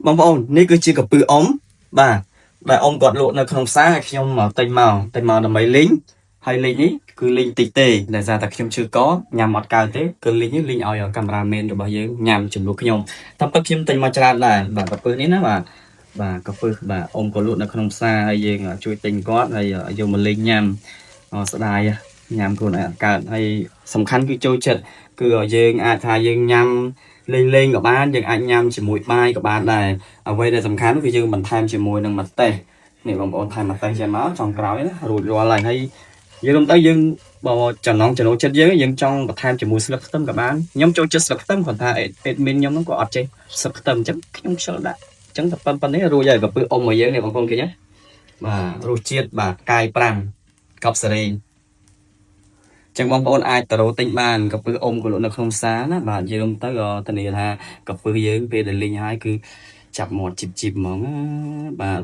បងប្អូននេះគឺជាកាពឹសអ៊ំបាទដែលអ៊ំគាត់លក់នៅក្នុងផ្សារឲ្យខ្ញុំទិញមកទិញមកដើម្បីលីងហើយលីងនេះគឺលីងតិចទេដោយសារតែខ្ញុំឈឺកញ៉ាំអត់កើតទេគឺលីងនេះលីងឲ្យកាមេរ៉ាមែនរបស់យើងញ៉ាំជំនួសខ្ញុំតាមពិតខ្ញុំទិញមកច្រើនដែរបាទកាពឹសនេះណាបាទបាទកាពឹសបាទអ៊ំក៏លក់នៅក្នុងផ្សារហើយយើងជួយទិញគាត់ហើយយកមកលីងញ៉ាំអស្ដាយញ៉ាំខ្លួនឯងអត់កើតហើយសំខាន់គឺចូលចិត្តគឺយើងអាចថាយើងញ៉ាំ លេងលេងក៏បានយើងអាចញ៉ាំជាមួយបាយក៏បានដែរអ្វីដែលសំខាន់គឺយើងបន្ថែមជាមួយនឹងម្ទេសនេះបងប្អូនថែមម្ទេសចេញមកចុងក្រោយណារួចរាល់ហើយហើយយើងរំទៅយើងបើចំណងចំណូលចិត្តយើងយើងចង់បន្ថែមជាមួយស្លឹកខ្ទឹមក៏បានខ្ញុំចូលចិត្តស្លឹកខ្ទឹមគ្រាន់ថា admin ខ្ញុំហ្នឹងក៏អត់ចេះស្លឹកខ្ទឹមអញ្ចឹងខ្ញុំខ្ជិលដាក់អញ្ចឹងតែប៉ុណ្្នេះរួចហើយកាពឹសអ៊ំមកយើងនេះបងប្អូនឃើញទេបាទរសជាតិបាទកាយ5កប់សេរី ចឹងបងប្អូនអាចទៅរកទិញបានកាពឹសអ៊ំក៏លក់នៅក្នុងផ្សារណាបាទនិយាយរួមទៅក៏ធានាថាកាពឹសយើងពេលដែលលីងហើយគឺចាប់មាត់ជីបជីបហ្មងណាបាទ។